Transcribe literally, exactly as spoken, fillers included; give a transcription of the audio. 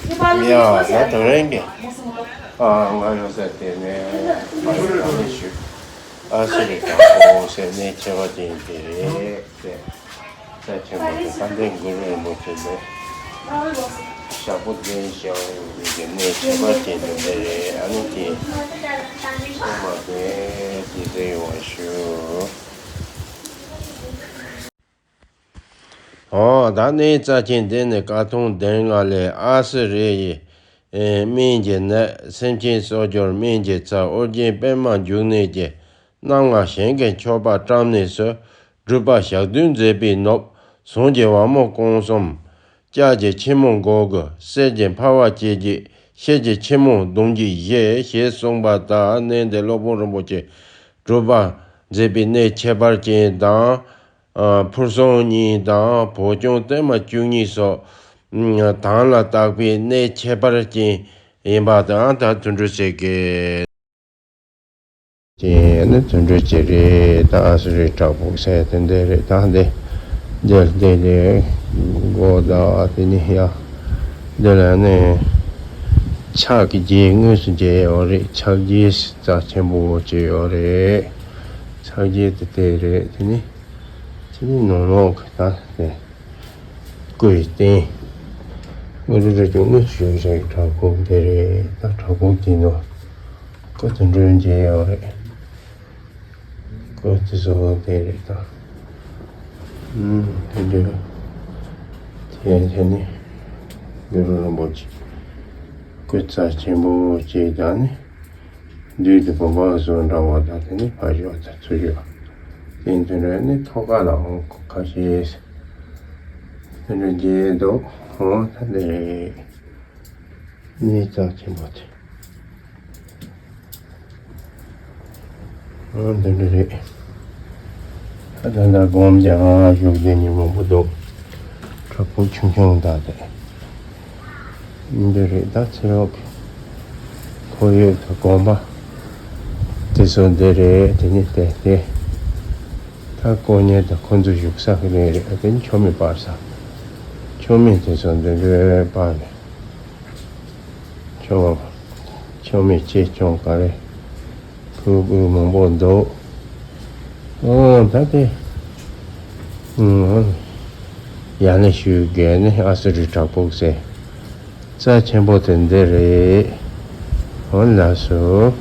ཡ་ད་དོ་རེན་གི། ཨ་ང་ཡོད་ས་དེ་ནས་མ་ཡོད་ས་ནས་ཞུ། ཨ་སི་རི་དང་ཁོང་སེ་ནས་ཆེ་བ་ཅན་དེ་རེད་དེ། ས་ཆེན་པོ་དེ་ས་འདན་གུ་རུ་རིན་པོ་ཆེ་དེ། ཞག་པོ་འདན་ཞང་གི་གནས་ཆེ་བ་ཅན་དེ་འདི་རེད། ཨ་ནི་དེ་ཚང་མ་དེ་དེ་ཟེར་ཡོང་བ་ཞུ། ཨོ་ད་ནི་རྩ་ཆེན་འདི་ནི་ཀ་ཐུང་གདན་ལྔ་ལས་ཨ་སི་རི་ཡི་སྨན་གྱི་ནད། སེམས་ཅན་གསོ་སྦྱོར་སྨན་གྱི་ཚ། ཨོ་རྒྱན་པདྨ་འབྱུང་གནས་ཀྱི་རྣམ་ལྔ་གཞན་གྱི་མཆོད་པ་བཀྲམ་ནས་སུ། སྒྲུབ་པ་ཞག་བདུན་མཛད་པའི་ནོབ། ཟངས་ཀྱི་བ་མོ་བཀོང་གསུམ། ལྕགས་ཀྱི་ཆེན་མོ་མགོ་དགུ། གསེར་གྱི་འཕར་བ་སྐྱེ་མཆེད། ཤེལ་གྱི་ཆེན་མོ་གདོང་བརྒྱད་བཞི། ཞེས་གསུངས་པ་ལྟར་གནས་འདིར་སློབ་དཔོན་རིན་པོ་ཆེ་སྒྲུབ་པ་མཛད་པའི་གནས་ཁྱད་པར་ཅན་དང་། ཕུར་སྲུང་གཉིས་དང་བོད་སྐྱོང་བརྟན་མ་བཅུ་གཉིས་སོགས་དང་ལ་བཏགས་པའི་གནས་ཁྱད་པར་ཅན་ཡིན་པ་དང་། ད་དུད་འགྲོ་ཆེ་གེ། དེ་ནི་དུད་འགྲོ་ཆེ་རེད། ད་ཨ་སི་རི་བྲག་ཕུག་ཟེར་དེ་འདི་རེད། ད་འདི་འདིར་འདི་ནི་སྒོ་ད་དེ་ནི་ཡ་འདི་ལ་ནི་ཕྱག་གི་རྗེས་དངོས་སུ་མཇལ་ཡོད་རེད། ཕྱག་རྗེས་རྩ་ཆེན་པོ་ཅིག་ཡོད་རེད། ཕྱག་རྗེས་དེ་དེ་རེད། དེ་ནི་དེ་ནི་ནོར་ལོག་གི་ད་དེ། སྐུའི་རྟེན། དངུལ་རི་རི་ཅུང་དངུལ་ཞུ་བཞག་གི་བྲག་ཕུག་དེ་རེད། ད་བྲག་ཕུག་དེ་ནོ། སྐུ་དེ་འདྲ་མཇལ་ཡོད་རེད། སྐུ་དེ་བཟོ་བ་དེ་རེད་ད། ཨུམ་དེ་འདྲ། དེ་དེ་ནི་གུ་རུ་རིན་པོ་ཆེ་སྐུ་རྩ་ཆེན་པོ་ཅིག་དང་ནི། བདུད་དེ་བུམ་པ་བཟོ་འདྲ་བ་དང་དེ་ནི་ཕ་ཞོ་དང་ཚུར་ཞོ། དེ་འདི་འདྲ་ནི་ཐོག་ཁ་ལ་འོང་ཁ་ཤས་དེ་འདྲ་རྒྱས་འདུག་འོང་ད་འདི་རེད། གནས་རྩ་ཆེན་པོ་དེ་འོང་འདི་འདྲ་རེད། ད་ད་ལྟ་སྒོམ་རྒྱག་བཞུགས་དེ་ཉིན་མང་པོ་འདུག་བྲག་ཕུག་ཆུང་ཆུང་དག་དེ། འདི་རེད། ད་ཚེ་རོགས་ཁོར་ཡུག་དང་དགོན་པ་དེ་ཚོ་འདི་རེད། དེ་ནི་དེ་དེ་ད་དཀོན་གཉེར་དང་ཁོ་ཚོ་བཞུགས་ས་གི་རེད། རེད། དེ་ནི་མཆོད་མེ་སྤར་ས། མཆོད་མེ་དེ་ཚོ་འདི་འདྲའི་སྤར་ནས་མཆོད་མཆོད་མེ་ཅེས་ཅུང་ག་རེ། ཕུ་བོ་མང་པོ་འདུག་འོ་ད་དེ། ཨུམ། ཡ་ནི་ཞུ་དགོས་ནི་ཨ་སི་རི་བྲག་ཕུག་ཟེར། རྩ་ཆེན་པོ་དེ་འདི་རེད། འོ་ལགས་སོ།